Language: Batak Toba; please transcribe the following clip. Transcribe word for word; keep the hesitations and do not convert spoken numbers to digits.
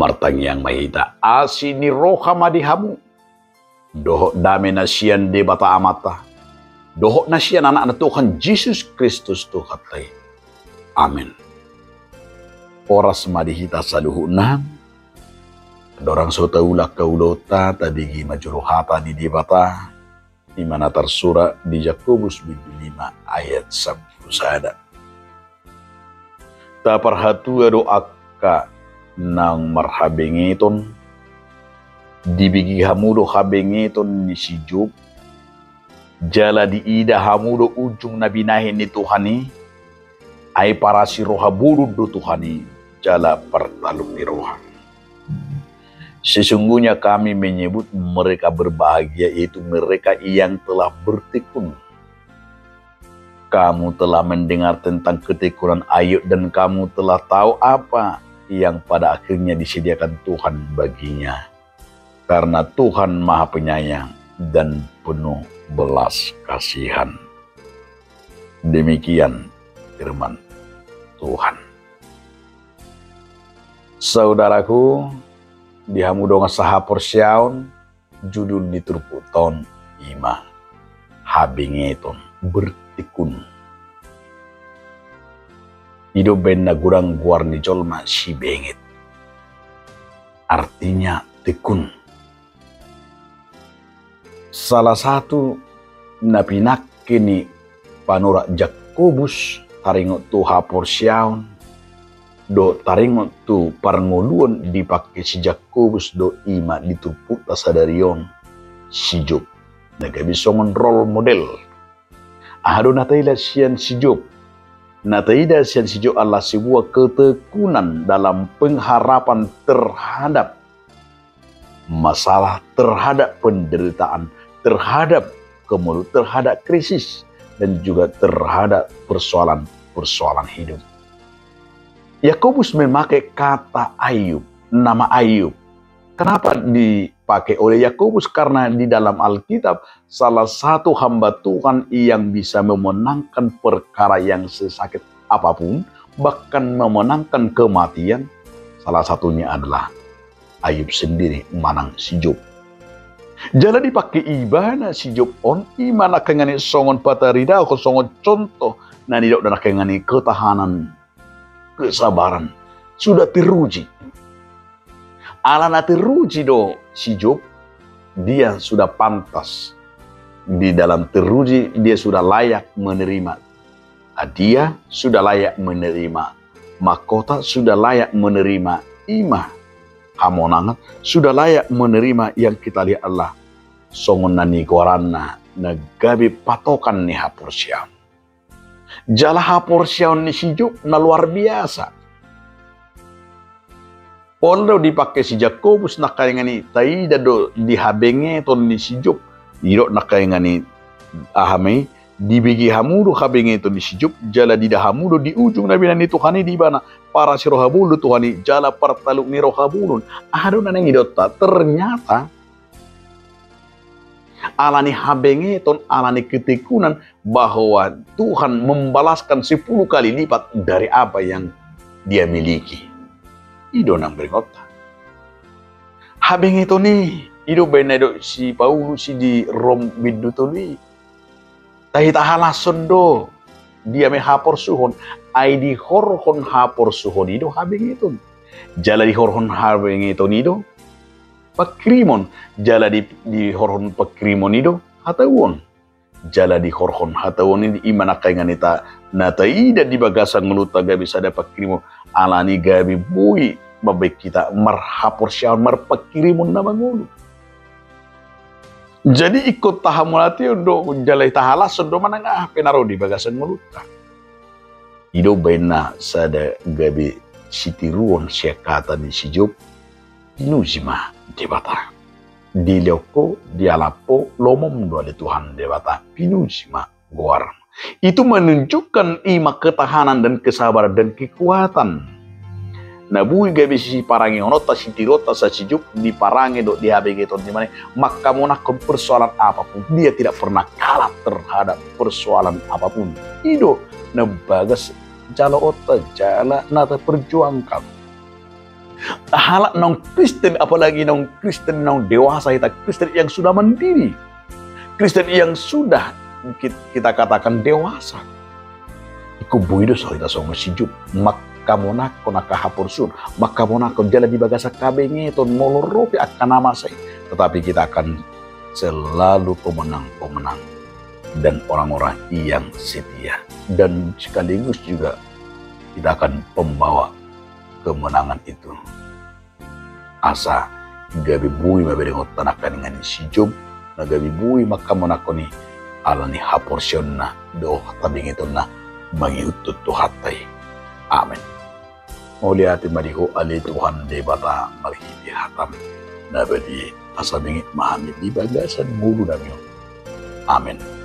Martangiang ma hita. Asi ni roha ma di hamu, dohot dame na sian Debata Amanta, dohot na sian Anakna Tuhan Jesus Kristus Tuhanta i. Amen. Horas ma di hita saluhutna. Andorang so taula angka ulaonta, tabege ma jolo hata ni Debata, i ma na tarsurat di Jakobus bindu lima ayat sampulu sada. Taparhatua do angka naung marhabengeton, dibege hamu do habengeton ni si Job, jala diida hamu do ujung na binahen ni Tuhan i, ai parasi roha bolon do Tuhan i, jala partaluk ni roha. Sesungguhnya kami menyebut mereka berbahagia, yaitu mereka yang telah bertekun. Kamu telah mendengar tentang ketekunan Ayub dan kamu telah tahu apa yang pada akhirnya disediakan Tuhan baginya. Karena Tuhan Maha Penyayang dan penuh belas kasihan. Demikian firman Tuhan. Saudaraku, di hamu dongan sahaporseaon, judul ni turpukta on i ma habengeton, bertekun. I do umbahen na godang goar ni jolma si benget. Artinya tekun. Salah satu na pinangke ni panurat Jakobus taringot tu haporseaon dohot taringot tu parngoluon dipangke si Jakobus do i ma di turpukta sadari on, si Job. Na gabe songon role model. Aha do na taida sian si Job? Na taida sian si Job adalah sebuah ketekunan dalam pengharapan terhadap masalah, terhadap penderitaan, terhadap kemurung, terhadap krisis, dan juga terhadap persoalan-persoalan hidup. Yakobus memakai kata Ayub, nama Ayub. Kenapa dipakai oleh Yakobus? Karena di dalam Alkitab, salah satu hamba Tuhan yang bisa memenangkan perkara yang sesakit apapun, bahkan memenangkan kematian, salah satunya adalah Ayub sendiri manang si Job. Jala dipangke ibana si Job on, i ma nangkaningan i songon pataridahon, songon contoh na nidok nangkaningan i ketahanan, kesabaran, sudah teruji. Ala na teruji do si Job, dia sudah pantas. Di dalam teruji, dia sudah layak menerima hadiah, sudah layak menerima mahkota, sudah layak menerima i ma hamonangan, sudah layak menerima yang kita lihat adalah songon na nigoaranna na gabe patokan ni haporseaon. Jala haporseaon ni si Job na luar biasa. Pola do dipangke si Jakobus nangkaningan i, taida do di habengeton ni si Job. Didok nangkaningan i, aha ma i, dibege hamu do habengeton ni si Job, jala diida hamu do di ujung na binahen ni Tuhan i di ibana, parasi roha bolon do Tuhan i, jala partaluk ni roha bolon. Aha do na naeng idokta? Ternyata ala ni habengeton, ala ni ketekunan, bahwa Tuhan membalaskan sepuluh kali lipat dari apa yang dia miliki. I do na naeng diringothu. Habengeton i, i do umbahen na nidok si Paulus i di Rom bindu tolu i. Tahi tahalashon do, dia ma i haporsuhon, ai dihorhon haporsuhon i do habengeton. Jala dihorhon habengeton i do pangkirimon, jala di, dihorhon pangkirimon i do hatauon. Jala dihorhon hatauon i, i ma nangkaningan i ta, na taida di bagasan ngolunta gabe sada pangkirimon, ala ni gabe boi mambahen hita marhaporseaon, marpangkirimon na mangolu. Jadi ingkon tahamauliatehon do, jala tahalashon do manang aha pe na ro di bagasan ngolunta. I do umbahen na sada gabe sitiruon sian hata ni si Job, pinuji ma Debata. Dilehon ho, dialap ho, lomom do ale Tuhan Debata, pinuji ma goarmu. Itu menunjukkan i ma ketahanan dan kesabaran dan kekuatan. Na boi gabe siparangehononta, sitiruonta sian si Job, di parange dohot di habengeton ni ibana i, manghamonanghon persoalan apapun, dia tidak pernah kalah terhadap persoalan apapun. I do na bagas jaloonta jala na taperjuangkan. Halak naung Kristen, apalagi naung Kristen naung dewasa, hita Kristen yang sudah mandiri, Kristen yang sudah kit-, kita katakan dewasa. Ingkon boi do so hita songon si Job, manghamonanghon angka haporseaon, manghamonanghon jala di bagasan habengeton, molo ro pe angka na masa i, tetapi kita akan selalu pemenang-pemenang dan orang-orang yang setia. Dan sekaligus juga kita akan pembawa kemenangan itu. Asa gabe boi ma berengonta nangkaningan ni si Job, na gabe boi manghamonanghon i, ala ni haporseaonna dohot habengetonna mangihuthon Tuhanta i. Amen. Mauliate ma di Ho ale Tuhan Debata marhite hataM na badia i, asa benget ma hami di bagasan ngolunami on. Amen.